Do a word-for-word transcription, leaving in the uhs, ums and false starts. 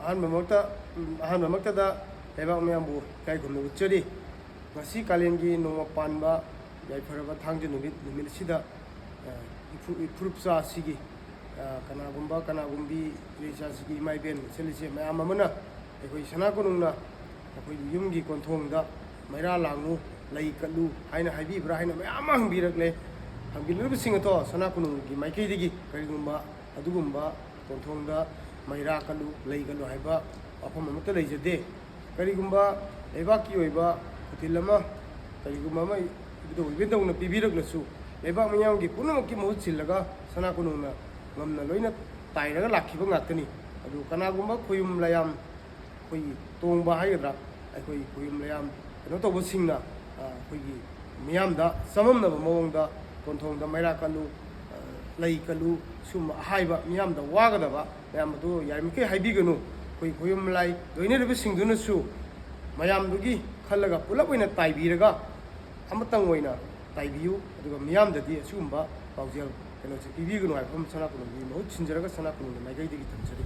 ꯑꯍꯥꯟꯕꯃꯛꯇ, ꯎꯝ, ꯑꯍꯥꯟꯕꯃꯛꯇꯗ ꯂꯩꯕꯥꯛ ꯃꯌꯥꯝꯕꯨ ꯏꯀꯥꯏ ꯈꯨꯝꯅꯕ ꯎꯠꯆꯔꯤ꯫ ꯉꯁꯤ ꯀꯥꯂꯦꯟꯒꯤ ꯅꯣꯡꯃ ꯄꯥꯟꯕ ꯌꯥꯏꯐꯔꯕ ꯊꯥꯡꯖ ꯅꯨꯃꯤꯠ, ꯅꯨꯃꯤꯠ ꯑꯁꯤꯗ, ꯑ, ꯏꯐꯨ-, ꯏꯐꯨꯔꯨꯞꯆꯥ ꯑꯁꯤꯒꯤ, ꯑ, ꯀꯅꯥꯒꯨꯝꯕ, ꯀꯅꯥꯒꯨꯝꯕꯤ ꯏꯔꯩꯆꯥꯁꯤꯒꯤ ꯏꯃꯥ ꯏꯕꯦꯟ, ꯏꯆꯜ ꯏꯆꯦ ꯃꯌꯥꯝ ꯑꯃꯅ ꯑꯩꯈꯣꯏ ꯁꯅꯥ ꯀꯣꯅꯨꯡꯅ ꯑꯩꯈꯣꯏꯒꯤ ꯌꯨꯝꯒꯤ ꯀꯣꯟꯊꯣꯡꯗ "ꯃꯩꯔꯥ ꯂꯥꯡꯉꯨ, ꯂꯩ ꯀꯠꯂꯨ" ꯍꯥꯏꯅ ꯍꯥꯏꯕꯤꯕ꯭ꯔꯥ ꯍꯥꯏꯅ ꯃꯌꯥꯝ ꯑꯃ ꯍꯪꯕꯤꯔꯛꯂꯦ꯫ ꯍꯪꯕꯤꯔꯛꯂꯤꯕꯁꯤꯡ ꯑꯗꯣ ꯁꯅꯥ ꯀꯣꯅꯨꯡꯒꯤ ꯃꯥꯏꯀꯩꯗꯒꯤ ꯀꯔꯤꯒꯨꯝꯕ ꯑꯗꯨꯒꯨꯝꯕ ꯀꯣꯟꯊꯣꯡꯗ "ꯃꯩꯔꯥ ꯀꯠꯂꯨ, ꯂꯩ ꯀꯠꯂꯨ" ꯍꯥꯏꯕ ꯋꯥꯐꯝ ꯑꯃꯠꯇ ꯂꯩꯖꯗꯦ꯫ ꯀꯔꯤꯒꯨꯝꯕ ꯂꯩꯕꯥꯛꯀꯤ ꯑꯣꯏꯕ ꯈꯨꯊꯤꯜ ꯑꯃ, ꯀꯔꯤꯒꯨꯝꯕ ꯑꯃ ꯏꯕꯨꯙꯧ ꯏꯕꯦꯟꯗꯧꯅ ꯄꯤꯕꯤꯔꯛꯂꯁꯨ, ꯂꯩꯕꯥꯛ ꯃꯤꯌꯥꯝꯒꯤ ꯄꯨꯝꯅꯃꯛꯀꯤ ꯃꯍꯨꯠ ꯁꯤꯜꯂꯒ ꯁꯅꯥ ꯀꯣꯅꯨꯡꯅ ꯉꯝꯅ ꯂꯣꯏꯅ ꯇꯥꯏꯔꯒ ꯂꯥꯛꯈꯤꯕ ꯉꯥꯛꯇꯅꯤ꯫ ꯑꯗꯨ ꯀꯅꯥꯒꯨꯝꯕ ꯈꯣꯌꯨꯝ ꯂꯥꯌꯥꯝ, ꯑꯩꯈꯣꯏꯒꯤ ꯇꯣꯡꯕ ꯍꯥꯏꯒꯗ꯭ꯔꯥ, ꯑꯩꯈꯣꯏ ꯈꯣꯌꯨꯝ ꯂꯥꯌꯥꯝ ꯀꯩꯅꯣ ꯇꯧꯕꯁꯤꯡꯅ, ꯑ, ꯑꯩꯈꯣꯏꯒꯤ ꯃꯤꯌꯥꯝꯗ ꯆꯃꯝꯅꯕ ꯃꯑꯣꯡꯗ ꯀꯣꯟꯊꯣꯡꯗ "ꯃꯩꯔꯥ ꯀꯠꯂꯨ, ꯑ, ꯂꯩ ꯀꯠꯂꯨ", ꯁꯤꯒꯨꯝꯕ ꯑꯍꯥꯏꯕ, ꯃꯤꯌꯥꯝꯗ ꯋꯥꯒꯗꯕ ꯃꯌꯥꯝ ꯑꯗꯨ ꯌꯥꯔꯤꯃꯈꯩ ꯍꯥꯏꯕꯤꯒꯅꯨ꯫ ꯑꯩꯈꯣꯏ ꯈꯣꯌꯨꯝ ꯂꯥꯏ ꯂꯣꯏꯅꯔꯤꯕꯁꯤꯡꯗꯨꯅꯁꯨ ꯃꯌꯥꯝꯗꯨꯒꯤ ꯈꯜꯂꯒ ꯄꯨꯂꯞ ꯑꯣꯏꯅ ꯇꯥꯏꯕꯤꯔꯒ ꯑꯃꯇꯪ ꯑꯣꯏꯅ ꯇꯥꯏꯕꯤꯌꯨ꯫ ꯑꯗꯨꯒ ꯃꯤꯌꯥꯝꯗꯗꯤ ꯑꯁꯤꯒꯨꯝꯕ ꯄꯥꯎꯖꯦꯜ ꯀꯩꯅꯣꯁꯦ ꯄꯤꯕꯤꯒꯅꯨ ꯍꯥꯏꯕ ꯋꯥꯐꯝ ꯁꯅꯥ ꯀꯣꯅꯨꯡꯒꯤ ꯃꯍꯨꯠ ꯁꯤꯟꯖꯔꯒ ꯁꯅꯥ ꯀꯣꯅꯨꯡꯒꯤ ꯃꯥꯏꯀꯩꯗꯒꯤ ꯊꯝꯖꯔꯤ꯫